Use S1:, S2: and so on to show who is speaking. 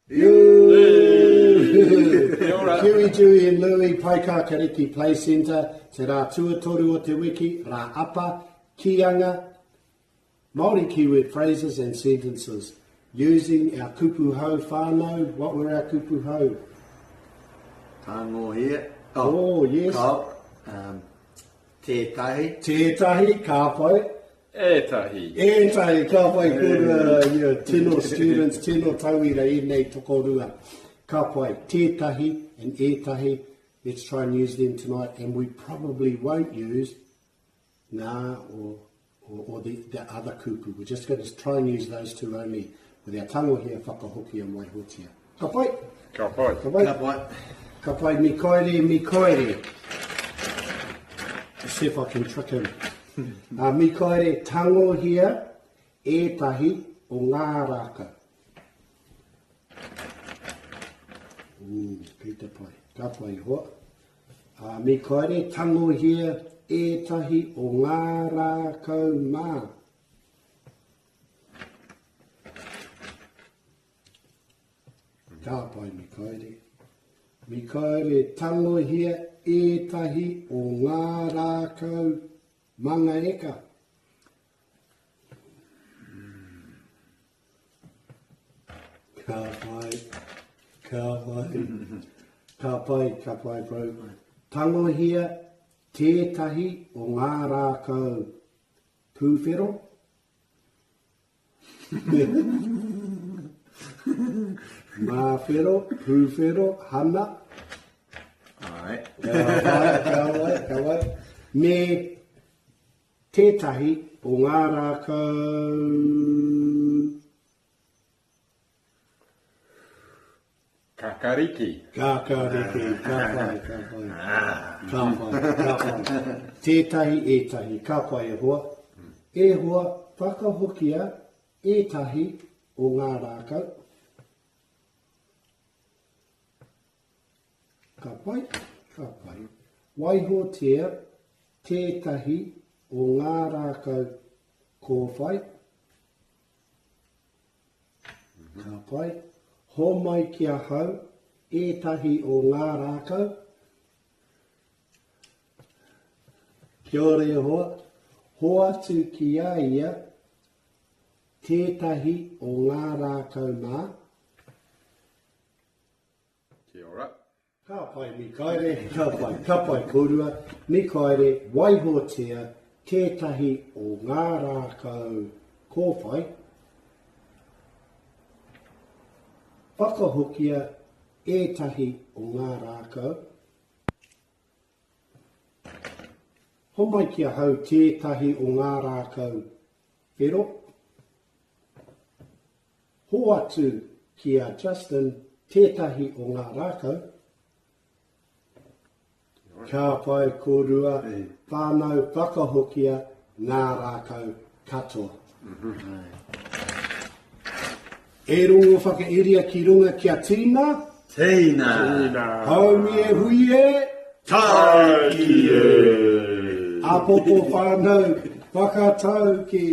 S1: Huey, Dewey and Louie, Paekākāriki Playcentre, te rā tuatoru o te wiki, rā apa, kīanga, Māori keyword phrases and sentences, using our kupu hou whānau, what were our kupu hou?
S2: Tangohia.
S1: Oh, oh yes.
S2: Ka, um, tētahi.
S1: Tētahi, ka pai.
S3: Ētahi.
S1: Ētahi, ka pai kōrua, yeah, tino students, tino tauira ēnei tokorua. Ka pai, tētahi and ētahi, let's try and use them tonight, and we probably won't use ngā or, or, or the, the other kupu. We're just going to try and use those two only with our tangohia, whakahokia and waihotia. Ka pai?
S3: Ka pai.
S1: Ka pai.
S2: Ka pai.
S1: Ka pai, Mikaere, Mikaere. Let's see if I can trick him. Uh, Mikaere, tangohia ētahi o ngā rākau. Mm, kei te pai. Ka pai, hoa. Uh, Mikaere, tangohia ētahi o ngā rākau mā. Ka pai Mikaere. Mikaere, tangohia ētahi o ngā rākau mangaeka. Ka pai, ka pai, ka pai, ka pai, bro. Tangohia tētahi o ngā rākau pūwhero. Māwhero, pūwhero, hana.
S2: Ai.
S1: Ka wai, ka wai, ka wai. Me tētahi o ngā rākau...
S3: Kakariki.
S1: Kakariki, ka pai, ka pai. Ka pai, ka pai. Tētahi, ētahi, ka pai e hoa. E hoa, whakahokia ētahi o ngā rākau. Ka pai, ka pai. Waihotia tētahi o ngā rākau kōwhai. Ka pai. Hōmai ki ahau ētahi o ngā rākau. Kia ora e hoa. Hoatu ki a ia tētahi o ngā rākau mā.
S3: Kia ora.
S1: Ka pai Mikaere, ka pai, ka pai kōrua, Mikaere, waihotia tētahi o ngā rākau kōwhai, whakahokia ētahi o ngā rākau, homai ki ahau tētahi o ngā rākau whero, Hoatu ki a Justin tētahi o ngā rākau. Ka pai kōrua, whānau whakahokia ngā rākau katoa. E rongo whakairia ki runga kia tīna.
S2: Tīna.
S3: Tīna.
S1: Haumi e hui e.
S3: Tāiki e.
S1: Āpōpō whānau whakatauki.